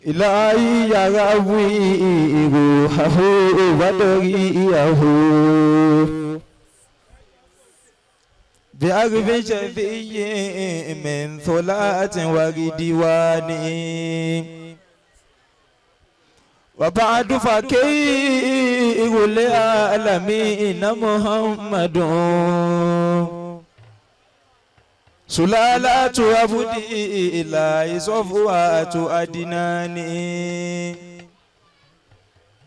إلهي يروي روحه ودريه بعرف شفي من ثلاث وردوان وبعد فكير العالمين محمد سلالة عبدي إلهي صفوة أدناني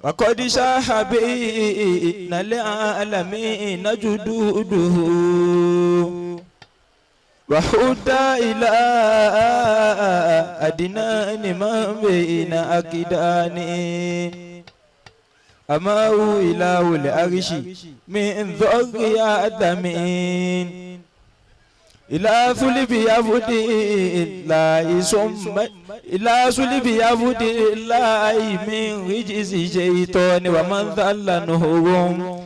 وقد شاح بين العالمين جدوده وحدى إلى أدنان من بين أكداني أما هو إله العرش من ذرية آدم إلى ثلب يفدي الله ثم إلى ثلب يفدي الله من رجز شيطان ومن ذل نهرهم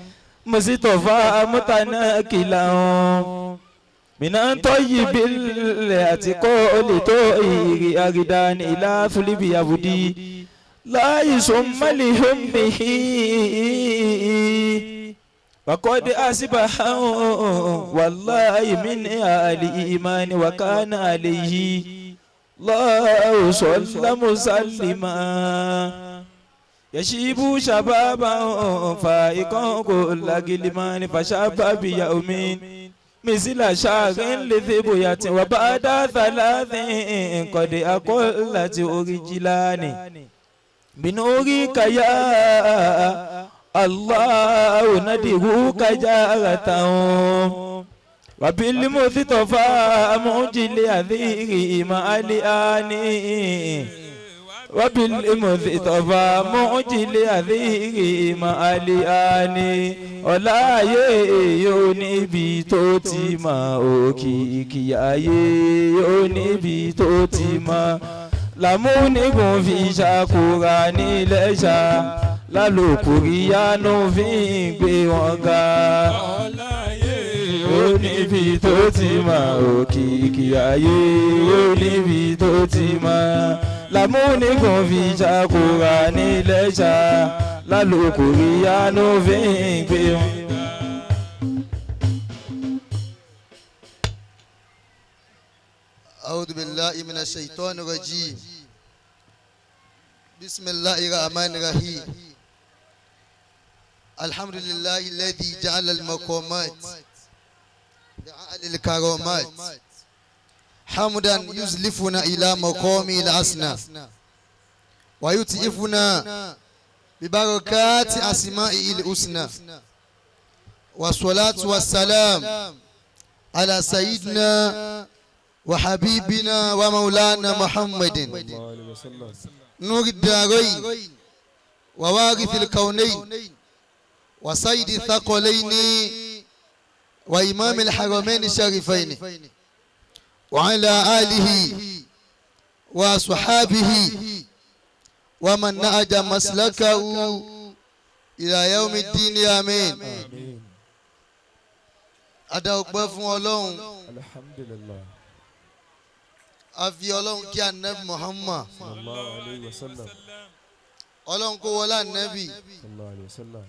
مصطفى متناكلا من طيب الأتقال طائر أردان إلى ثلب يفدي لا ثم لهمه وقد أصبح والله من أهل إيمان وكان عليه الله صلى مسلما يشيب شبابا فائقا كل غلمان فشاب بيوم مثل شهر لذبية وبعد ثلاث قد أقلت رجلان بنورك يا الله ندعوك جارة وبالمصطفى معجل هذه مع الآن وبالمصطفى معجل هذه مع الآن ọláyé yóò níbi tó ti mọ òkìkí ayé yóò níbi tó ti mọ làmúnigun fi ṣàkóra nílẹ̀ ṣá lálòkùríyánu fi ń gbé wọn ga. ọláyé ó níbi tó ti mọ òkìkí ayé ó níbi tó ti mọ làmúnigun fi ṣàkóra nílẹ̀ ṣá lálòkùríyánu fi ń gbé wọn ga. أعوذ بالله من الشيطان الرجيم بسم الله الرحمن الرحيم الحمد لله الذي جعل المقامات لأهل الكرامات حمدا يزلفنا إلى مقام الأسنى ويتئفنا ببركات أسمائه الحسنى والصلاة والسلام على سيدنا وحبيبنا ومولانا محمد نور الدارين ووارث الكونين وسيد الثقلين وإمام الحرمين الشريفين وعلى آله وصحابه ومن نهج مسلكه إلى يوم الدين آمين. Adá ọpẹ́ fún Ọlọ́run. Alhamdulillah. A fi Ọlọ́run kí anabi Muhammad. Sallallahu alayhi wa sallam. Ọlọ́run kó wọlé anabi. Sallallahu alayhi wa sallam.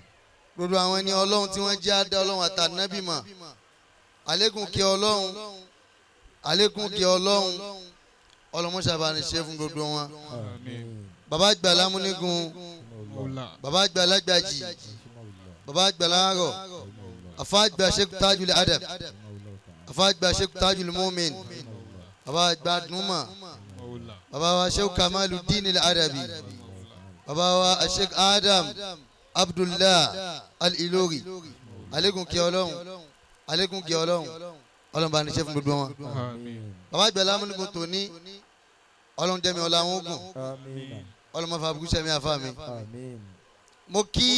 Gbogbo àwọn ẹni Ọlọ́run tí wọ́n jẹ́ adá Ọlọ́run àtànábì mọ̀. Àlékún kí Ọlọ́run, àlékún kí Ọlọ́run, ọlọ́mọṣàbà ní ṣe fún gbogbo wọn. Àmín. Bàbá àgbà lámúnígun, bàbá àgbà lágbàjì, bàbá àgbà láàárọ̀, àfa àgbà Sheikh Tajul Adab, àfa àgbà Sheikh Tajul Mumin, bàbá àgbà Dùnmà, bàbá wa Sheikh Kamaluddin Al-Arabi, bàbá wa Sheikh Adam Abdullah Al-Ilori. Àlékún kí Ọlọ́run, àlékún kí Ọlọ́run, Ọlọ́run bá ní ṣe fún gbogbo wọn. Bàbá àgbà lámúnígun tòní, Ọlọ́run jẹ́mi ọlá wọn gùn, Àmín. Ọlọ́run má fa burúkú sẹ́mi àfa mi. Àmín. Mo kí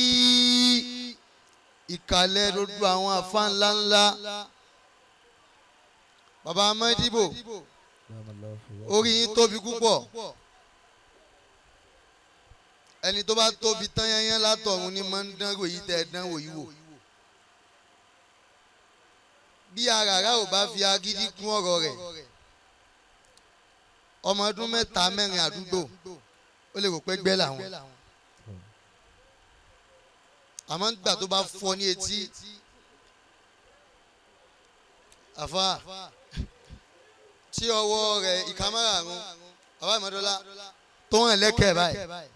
ìkàlẹ̀ gbogbo àwọn àfa ńláńlá. Bàbá Amadibo, orí yín tóbi púpọ̀. Ẹni tó bá tóbi tán yányán látọ̀run ni máa ń dánwò yìí tẹ́ ẹ dánwò yìí wò. Bí aràrá ò bá fi agídí kún ọ̀rọ̀ rẹ̀, ọmọ ọdún mẹ́ta mẹ́rin àdúgbò Ó lè rò pé gbẹ́ làwọn. Àmọ́ nígbà tó bá fọ́ ní etí, àfa tí ọwọ́ rẹ̀ ìka márààrún bàbá Ìmọ̀dọ́lá tó hàn lẹ́kẹ̀ẹ́ báyìí,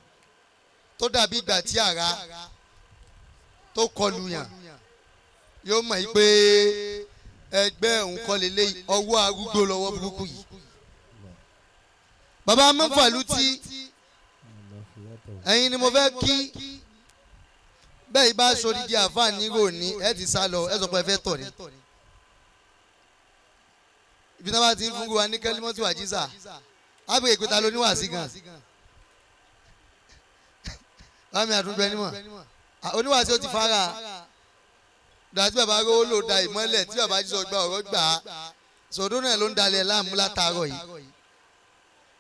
tó dàbí ìgbà tí àrá tó kọlu yàn, yóò mọ̀ yìí pé ẹgbẹ́ òun kọ́ lélẹ́yìí, ọwọ́ arúgbó lọ́wọ́ burúkú yìí. Bàbá Mọ́fàlútì, ẹ̀yin ni mo fẹ́ kí. Bẹ́ẹ̀ bá sọdídìí àfààní rò ní ẹ ti sá lọ, ẹ sọ pé ẹ fẹ́ tọ̀ ni. Ibi náà bá ti ń fún wa ní kẹ́límọ́tò àjíṣà, ábẹ̀rẹ̀ ìpẹ́ta ló níwàásí gan. Bámi àdúgbò ẹni mọ̀ oníwàásí ó ti fara dàtí bàbá rówó lò da ìmọ́lẹ̀ tí bàbá jísọ gba ọ̀rọ̀ gbà á sọdún náà ló ń dalẹ̀ láàmú látàárọ̀ yìí.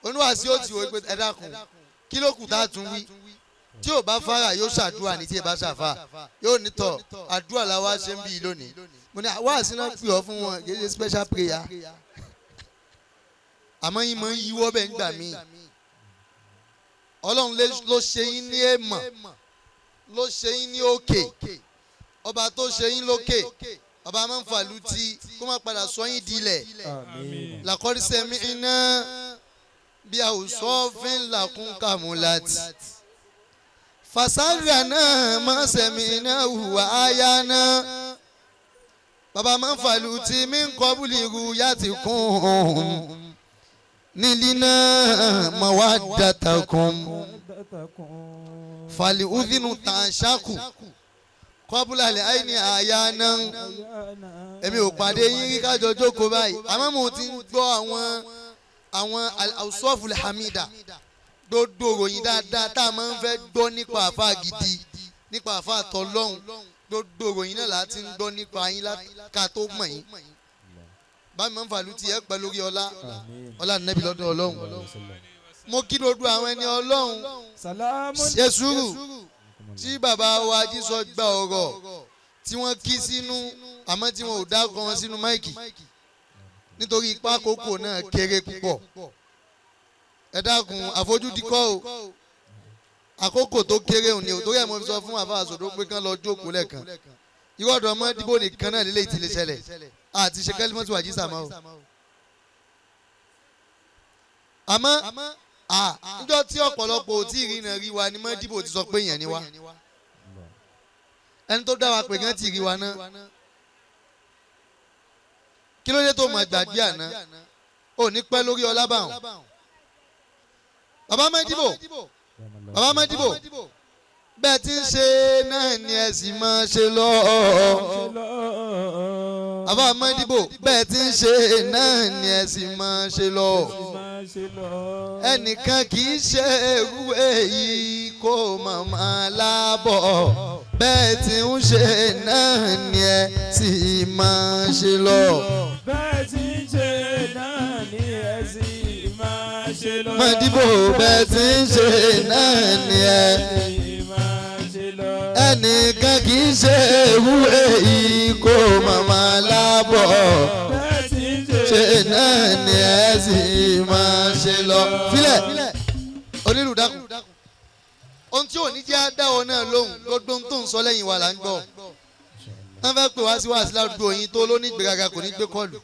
Oníwàásí ó ti wò pé ẹ dákun, kí ló kù tá a tún wí? Tí ò bá fara yóò ṣàdúrà ní, tí ẹ bá ṣàfà yóò nítọ̀ àdúrà la wá ṣe ń bí lónìí. Mo ní wáàsí náà pè ọ́ fún wọn, kì í ṣe special prayer, àmọ́ yín máa ń yíwọ́ bẹ́ẹ̀ ń gbà mí. Ọlọ́run ló ṣe yín ní èèmọ̀, ló ṣe yín ní òkè. Ọba tó ṣe yín lókè, ọba máa ń fàlù tí kó má padà sọ yín dilẹ̀. Làkọ́rísẹ́mi iná bí àwùsọ fi ń làkún kàmúlàtì fasara náà má sẹ́mi iná hùwà áyá náà. Bàbá máa ń fàlù tí mi ń kọ́ búlì ru yá ti kún nílí náà mà wá dàtà kún fàlì udhinu tàn ṣákù kọ́búlà lè àìní àyà náà. Èmi ò pàdé yín rí kájọ jókòó báyìí, àmọ́ mo ti ń gbọ́ àwọn awsaful hamida, gbogbo ròyìn dáadáa tá a máa ń fẹ́ gbọ́ nípa àfa gidi, nípa àfa àtọlọ́hún, gbogbo ròyìn náà la ti ń gbọ́ nípa yín ká tó mọ̀ yín. Bámi máa ń fàlù tiẹ̀ pẹ́ lórí ọlá ọlá nẹ́bí lọ́dọ̀ Ọlọ́run. Mo kí gbogbo àwọn ẹni Ọlọ́run ṣe sùúrù tí bàbá wa jísọ gba ọ̀rọ̀ tí wọ́n kí sínú, àmọ́ tí wọn ò dákọ̀ wọn sínú máìkì nítorí ipá àkókò náà kéré púpọ̀. Ẹ dákun, àfojúdi kọ́ o, àkókò tó kéré òní o, torí ẹ̀ mo fi sọ fún àfa àsòdó pé kán lọ jókòó lẹ́ẹ̀kan. Ìwọ́dọ̀ ọmọ dìbò nìkan náà lélẹ́yìí ti lè ṣẹlẹ̀ àti ṣe kẹ́límọ́tò àjíṣà máa o. Àmọ́ níjọ́ tí ọ̀pọ̀lọpọ̀ ò tí ì rìnà rí wa ni mọ́ dìbò ti sọ pé èèyàn ni wa. Ẹni tó dá wa pè gán ti rí wa náà. Kí ló dé tó mọ̀ gbàgbé àná? Ò ní pẹ́ lórí ọlá báwọn. Bàbá Mọ́dìbò, bàbá Mọ́dìbò, bẹ́ẹ̀ tí ń ṣe náà ni ẹ sì máa ṣe lọ. Bàbá Mọ́dìbò, bẹ́ẹ̀ tí ń ṣe náà ni ẹ sì máa ṣe lọ. Ẹnìkan kì í ṣe irú èyí kó màmá lábọ̀. Bẹ́ẹ̀ tí ń ṣe náà ni ẹ sì máa ṣe lọ. Bẹ́ẹ̀ tí ń ṣe náà ni ẹ sì máa ṣe lọ. Mọ́dìbò, bẹ́ẹ̀ tí ń ṣe náà ni ẹ ẹnìkan kì í ṣe irú èyí kó màmá lábọ̀. Ṣe náà ni ẹ sì máa ṣe lọ. Filẹ̀ onílù dákun, ohun tí ò ní jẹ́ á dá ọ náà lóhùn, gbogbo ohun tó ń sọ lẹ́yìn wa là ń gbọ́. Wọ́n fẹ́ pè wá sí wàásù ládùúgbò yín tó ló ní ìgbéraga kò ní gbé kọlù.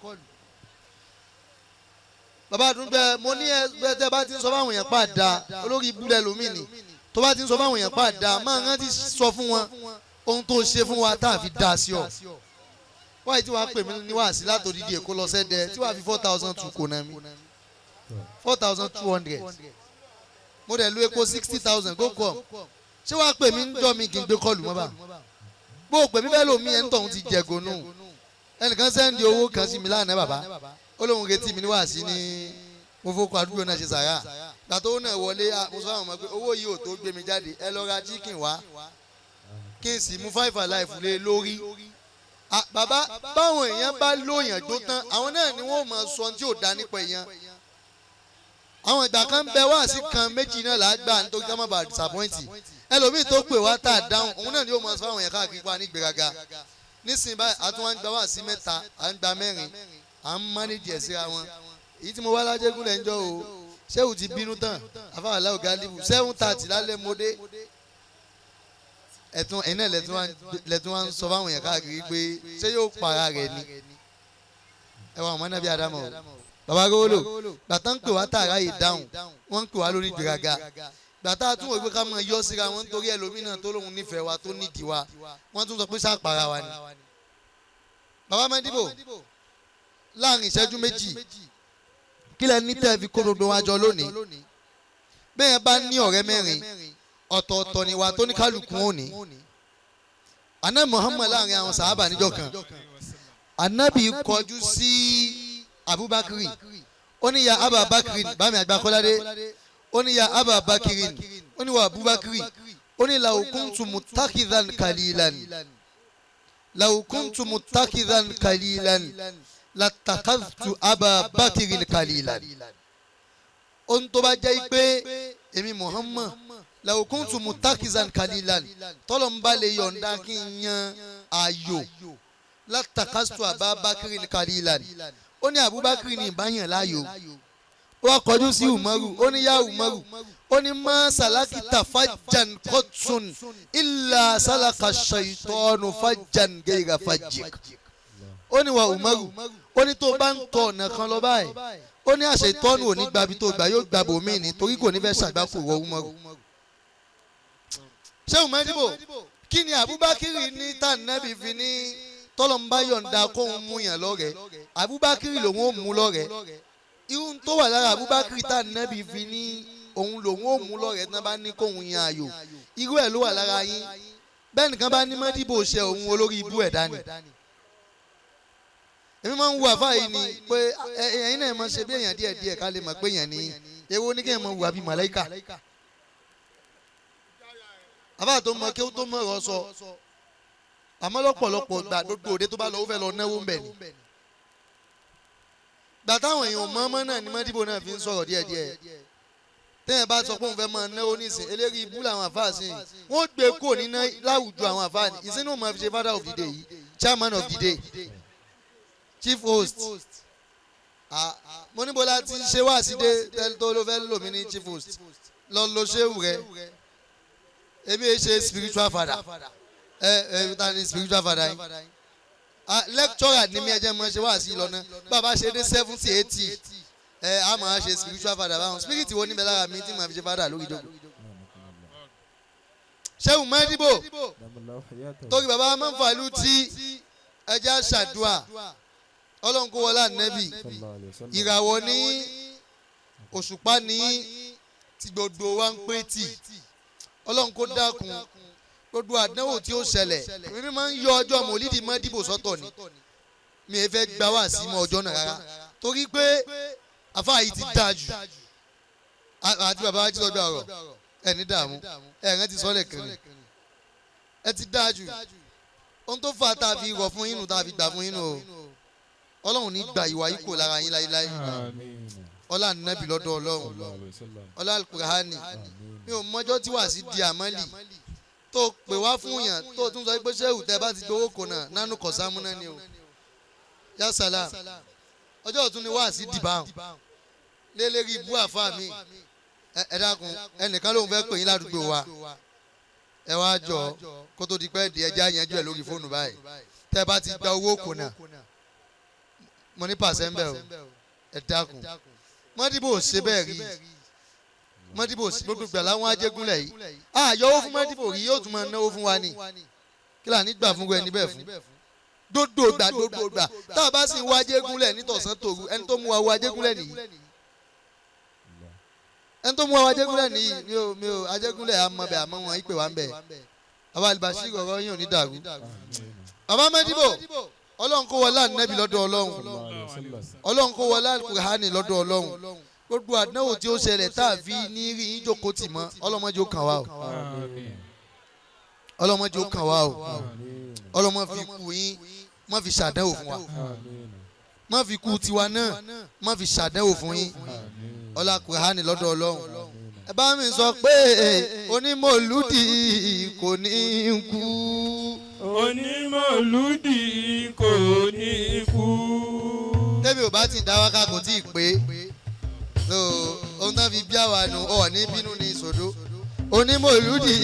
Bàbá àdúgbò, mo ní ẹ tẹ́ bá ti ń sọ fáwọn èèyàn pàdà olórí ibùdó ẹlòmíì ni, tó bá ti ń sọ fáwọn èèyàn pàdà máa rántí sọ fún wọn ohun tó ṣe fún wa tá a fi dá sí ọ. Wáyé tí wàá pè mí ní wàásù látòdìdí Èkó lọ sẹ́dẹ̀ tí wàá fi 4,200 kò náà mi 4,200, mo dẹ̀ lu epo 60,000 go come. Ṣé wàá pè mí ń jọ́ mi kí n gbé kọlù mọ́ bá? Bó o pè mí bẹ́ẹ̀ lómi ẹ̀ ń tọ̀hún ti jẹ̀gò nù. Ẹnìkan sẹ́ndì owó kan sí mi lánàá, bàbá ó lóun retí mi ní wàásù ní mo fọkọ àdúgbò náà ṣe sàrà. Gbàtó owó náà wọlé, mo sọ àwọn ọmọ pé owó yìí ò tó gbé mi jáde, ẹ lọ ra chicken wá kí n sì mú five alive lé lórí. Bàbá, báwọn èèyàn bá lóyàn jó tán, àwọn náà ni wọ́n máa sọ tí ò dá nípa èèyàn. Àwọn ìgbà kan bẹ wáàsí kan méjì náà là á gbà nítorí ká má bàa disappoint. Ẹlòmíì tó pè wá tá a dáhùn, òun náà ni yóò máa sọ fáwọn èèyàn káàkiri pa ní ìgbéraga. Nísìnyí báyìí a tún wá ń gba wáàsí mẹ́ta, à ń gba mẹ́rin, à ń manage ẹ̀ síra wọn. Èyí tí mo wá lájẹ́gúnlẹ̀ ń jọ o, Ṣéwù ti bínú tán afáàlà ọ̀gá libu 7:30 lálẹ́ mọ́dé ẹ̀tún ẹ̀yin náà lẹ́tún wá ń sọ fáwọn èèyàn káàkiri pé ṣé yóò para rẹ̀ ni ẹ wà ọmọ náà bí Ádámọ̀ o bàbá Arówólò gbàtà ń pè wá tààrà yìí dáhùn wọ́n ń pè wá lórí gbéraga gbàtà tún wò pé ká máa yọ síra wọn nítorí ẹlòmíràn tó lóun nífẹ̀ẹ́ wa tó nídìí wa wọ́n tún sọ pé sáà para wa ni. Bàbá Mádìbò láàrin ìṣẹ́jú méjì kí lẹ ní tẹ́ fi kó gbogbo wa jọ lónìí bẹ́ẹ̀ bá ní ọ̀rẹ́ mẹ́rin ọ̀tọ̀ọ̀tọ̀ ni wa tó ní kálukú òní. Àná Muhammad láàrin àwọn sàhábà níjọ́ kan Ànábì kọjú sí Abubakar ó ní ya Abubakar bámi àgbàkọ́ládé ó ní ya Abubakar ó ní wa Abubakar ó ní law kuntu muttakhidhan qalilan law kuntu muttakhidhan qalilan latakhadhtu Abubakar qalilan. Ohun tó bá jẹ́ pé èmi Muhammad law kuntu muttakhidhan qalilan tọ́lọ̀ ń bá lè yọ̀ǹda kí n yan ààyò látàkàstù Abubakar qalilan ó ní Abubakar ní ìbáyàn láàyò ó wá kọjú sí Umaru ó ní yá Umaru ó ní má sàlákìtà fàjàn kọ́tùn ìlà sàlákà ṣàìtọ́nù fàjàn gẹ́gà fàjìk ó ní wà Umaru ó ní tó bá ń tọ ọ̀nà kan lọ báyìí ó ní àṣẹ ìtọ́nù òní gbabi tó gbà yóò gbà bòmíì ní torí kò ní fẹ́ ṣàgbákò wọ Umaru. Ṣé Umaru kí ni Abubakar ní tànàbí fi ní tọ́lọ́mbá yọ̀ǹda kóun mú yàn lọ́rẹ̀ẹ́ Abubakar lòun ó mú lọ́rẹ̀ẹ́ irun tó wà lára Abubakar tá nẹ́bí fi ní òun lòun ó mú lọ́rẹ̀ẹ́ tán bá ní kóun yan àyò irú ẹ̀ ló wà lára yín bẹ́ẹ̀ nìkan bá ní mọ́dìbò ṣe òun olórí ibú ẹ̀dá ni. Èmi máa ń wo àfáà yìí ni pé ẹ̀yin náà máa ṣe bí èèyàn díẹ̀ díẹ̀ ká lè mọ̀ pé èèyàn ni èwo ní kéèyàn máa wù àbí màláìkà. Àfáà tó mọ kí ó tó mọ ọ̀rọ̀ sọ àmọ́ lọ́pọ̀lọpọ̀ gbà gbogbo òde tó bá lọ ó fẹ́ lọ náwó ń bẹ̀ ni. Gbà táwọn èèyàn mọ́mọ́ náà ni mọ́dìbò náà fi ń sọ̀rọ̀ díẹ̀díẹ̀ téèyàn bá sọ pé òun fẹ́ máa náwó nísìn eléyìí ibú làwọn àfáà sí i wọ́n gbé kúrò níná láwùjọ àwọn àfáà ní ìsínú mọ̀ fi ṣe father of the day yìí chairman of the day chief host. Mo níbo la ti ṣe wá sí dé tó ló fẹ́ lò mí ní chief host lọ lo ṣéwù rẹ èmi ẹ ṣe spiritual father ẹ ta ni spiritual father yín lecturer ni mi ẹ jẹ́ mọ́ ṣe wá sí lọ́nà bàbá ṣe dé 70 80 ẹ a máa ṣe spiritual father báwọn spirit wo níbẹ̀ lára mi tí màá fi ṣe father lórí ìjókòó. Ṣéwù Mádìbò torí bàbá máa ń fàlù tí ẹjẹ́ àṣàdúà Ọlọ́run kó wọlé ànẹ́bì ìràwọ̀ ní òṣùpá ní tí gbogbo wa ń pé tì Ọlọ́run kó dákun gbogbo àdánwò tí ó ṣẹlẹ̀ mímí máa ń yọ ọjọ́ mòlídìí Mádìbò sọ́tọ̀ ni mi ò fẹ́ gbá wá sí mọ́ ọjọ́ náà rárá torí pé àfáà yìí ti dáa jù àti bàbá wa jí sọ́jọ́ ọ̀rọ̀ ẹ̀ ní dààmú ẹ̀ rántí sọ́lẹ̀ kan ni ẹ ti dáa jù ohun tó fà tá a fi rọ̀ fún yín nù tá a fi gbà fún yín nù o Ọlọ́run ní gba ìwà yìí kò lára yín láéláé ọlá nàbì lọ́dọ̀ Ọlọ́run ọlá alukurahani mi ò mọjọ́ tí wàá sí di àmọ́lì tó pè wá fún yàn tó tún sọ pé ṣéwù tẹ bá ti gbowó kò náà nánú kọ̀sámú náà ni o yá sàlá ọjọ́ ọ̀tún ni wàá sí dìbà lélẹ́rìí ibú àfa mi ẹ dákun ẹnìkan lòun fẹ́ pè yín ládùúgbò wa ẹ wá jọ kó tó di pẹ́ di ẹja yanjú ẹ lórí fóònù báyìí tẹ bá ti gba owó kò náà mo ní pàṣẹ ń bẹ̀ o ẹ dákun Mádìbò ṣe bẹ́ẹ̀ rí Mádìbò gbogbo gbà láwọn ajégúnlẹ̀ yìí àyọwó fún Mádìbò rí yóò tún máa náwó fún wa ni kí là ní gbà fún ẹni bẹ́ẹ̀ fún gbogbo gbà gbogbo gbà tá a bá sì ń wá ajégúnlẹ̀ nítọ̀sán tòru ẹni tó mú wa wá ajégúnlẹ̀ nìyí ẹni tó mú wa wá ajégúnlẹ̀ nìyí mi ò ajégúnlẹ̀ àmọ́ bẹ̀ àmọ́ wọn ìpè wá ń bẹ̀ bàbá Alibashir ọ̀rọ̀ yín ò ní dàrú bàbá Mádìbò Ọlọ́run kó wọlé ànábì lọ́dọ̀ Ọlọ́run Ọlọ́run kó wọlé alukurahani lọ́dọ̀ Ọlọ́run gbogbo àdánwò tí ó ṣẹlẹ̀ tá a fi ní rí yín jókòó tì mọ́ ọlọ́mọdé ó kàn wá o ọlọ́mọdé ó kàn wá o ọlọ́mọ fi kú yín má fi ṣàdánwò fún wa má fi kú tiwa náà má fi ṣàdánwò fún yín ọlá alukurahani lọ́dọ̀ Ọlọ́run ẹ bá mi sọ pé onímọ̀lúdì kò ní kú. Onímọ̀lúdì kò ní kú. Tẹ́mi ò bá ti dá wákà kò tí ì pé. So ohun náà fi bí àwa nù ọ ní bínú ní sòdó. Onímọ̀lúdì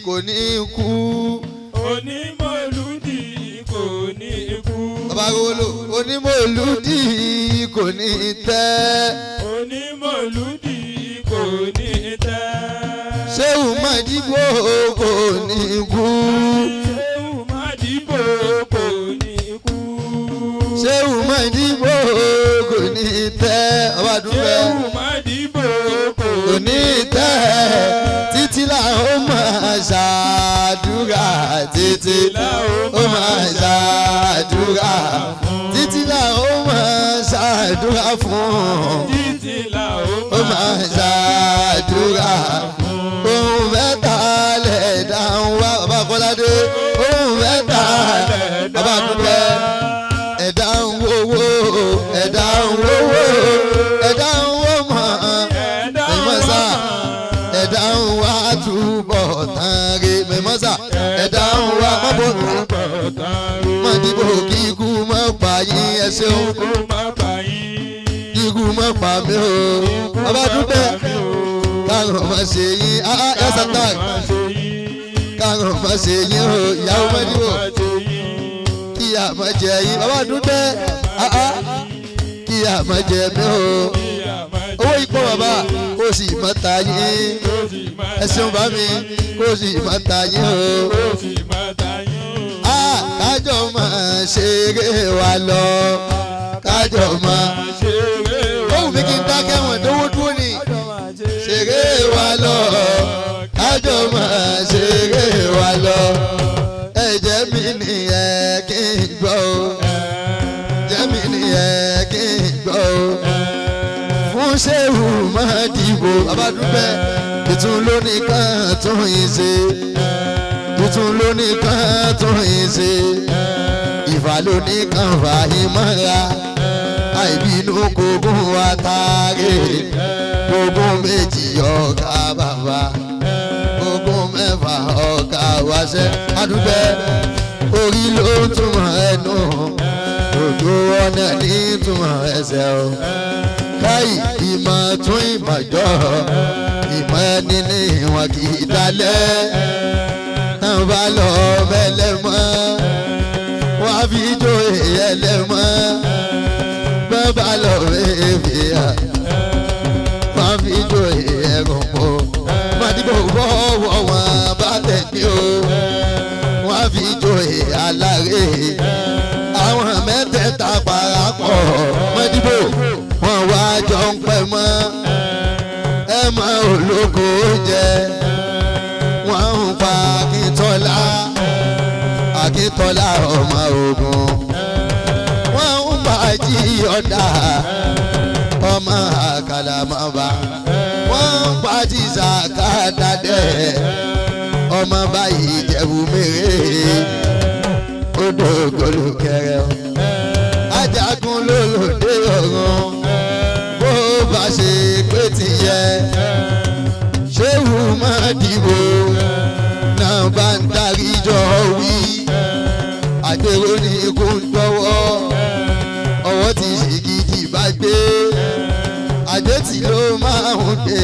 kò ní kú. Onímọ̀lúdì kò ní kú. Bàbá Rowolo, onímọ̀lúdì kò ní tẹ́. Onímọ̀lúdì kò ní tẹ́. Ṣéwù Mádìgbò kò ní kú. Ṣéwù Mádìgbò kò ní kú. Ṣéwù Mádìgbò kò ní tẹ́. Ọba dúpẹ́. Ṣéwù Mádìgbò kò ní tẹ́. Títí là ó máa ṣàdúrà. Títí là ó máa ṣàdúrà. Títí là ó máa ṣàdúrà fún. Títí là ó máa ṣàdúrà. Ohun mẹ́ta lẹ̀dá ń wá. Bàbá Kọ́ládé. Ohun mẹ́ta bàbá dúpẹ́. Ẹ̀dá ń wowó, ẹ̀dá ń wowó, ẹ̀dá ń wó mọ̀, mímọ́sá. Ẹ̀dá ń wá túbọ̀ tán rí mímọ́sá. Ẹ̀dá ń wá mọ́bò mọ́dìbò kíkú mọ́ pa yín ẹ ṣeun. Kíkú mọ́ pa mí o. Bàbá dúpẹ́. Káwọn má ṣe yín. Ẹ sàtà. Káwọn má ṣe yín o. Ìyàwó mọ́dìbò. Kí a má jẹ yín. Bàbá dúpẹ́. Kí a má jẹ mí o. Owó ipò bàbá kó sì má ta yín. Ẹ ṣeun bá mi kó sì má ta yín o. Kájọ máa ṣeré wa lọ. Kájọ máa ṣeré wa lọ. Ó wù mí kí n dákẹ́ wọn dówó dúró ni. Ṣeré wa lọ. Kájọ máa ṣeré wa lọ. Ẹ̀jẹ̀ mi nìyẹn kí n gbọ́ o. Ẹ̀jẹ̀ mi nìyẹn kí n gbọ́ o. Fún Ṣéwù Mádìgbò bàbá dúpẹ́. Tuntun ló ní kàn tún yín ṣe. Tuntun ló ní kàn tún yín ṣe. Ìfà ló ní kàn fà yín mọ́ra. Àìbínú kógún wa tààrẹ. Kógún méjì ọ̀gá bàbá. Kógún mẹ́fà ọ̀gá wáṣẹ́. Adúpẹ́ orí ló ń túmọ̀ ẹnu. Òjò ọ̀nà ní túmọ̀ ẹsẹ̀ o. Káyì ìmọ̀ tún ìmọ̀ jọ. Ìmọ̀ ẹni ní ìwọ̀n kì í dalẹ̀. Tán bá lọ mẹ́lẹ̀ mọ́. Wọ́n á fi jó ìyẹlẹ̀ mọ́. Bọ́n bá lọ fèèfèé hàn. Wọ́n á fi jó ìyẹ̀rùn mọ́. Mádìgbò bọ́wọ́ wọn bá tẹ̀lé o. Wọ́n á fi jó ìyàlárè. Àwọn mẹ́tẹ̀ẹ̀ta parapọ̀. Mádìgbò wọ́n wá jọ ń pẹ́ mọ́. Ẹ mọ olóko jẹ. Wọ́n ń pa Akíntọ́lá. Akíntọ́lá ọmọ ogun. Wọ́n ń pa Jíọ̀dá. Ọmọ àkàlàmọ́ba. Wọ́n ń pa Jísàkádádẹ́. Ọmọ báyìí jẹ̀bù mèrè. Odò gòlùkẹrẹ. Ajagun ló lòdì ọ̀run. Bó bá ṣe pé ti yẹ. Ṣéwù Mádìgbò náà bá ń darí jọ wí. Àgbèrò ní ikú ń dọ́wọ́. Ọwọ́ ti ṣìgìdì bá gbé. Àgbẹ̀tì ló máa ń gbé.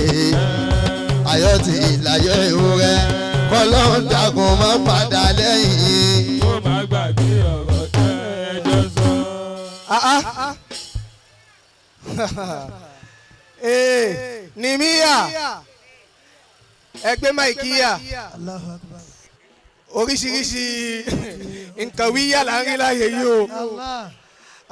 Ayọ̀ ti láyọ̀ ewúrẹ́. Kọ́lọ́n dàgùn má padà lẹ́yìn. Kó má gbàgbé ọ̀rọ̀ tẹ́ ẹ jọ sọ. Nìmíyà ẹgbẹ́ máìkíyà oríṣiríṣi nǹkan wíyà là ń rí láàyè yìí o.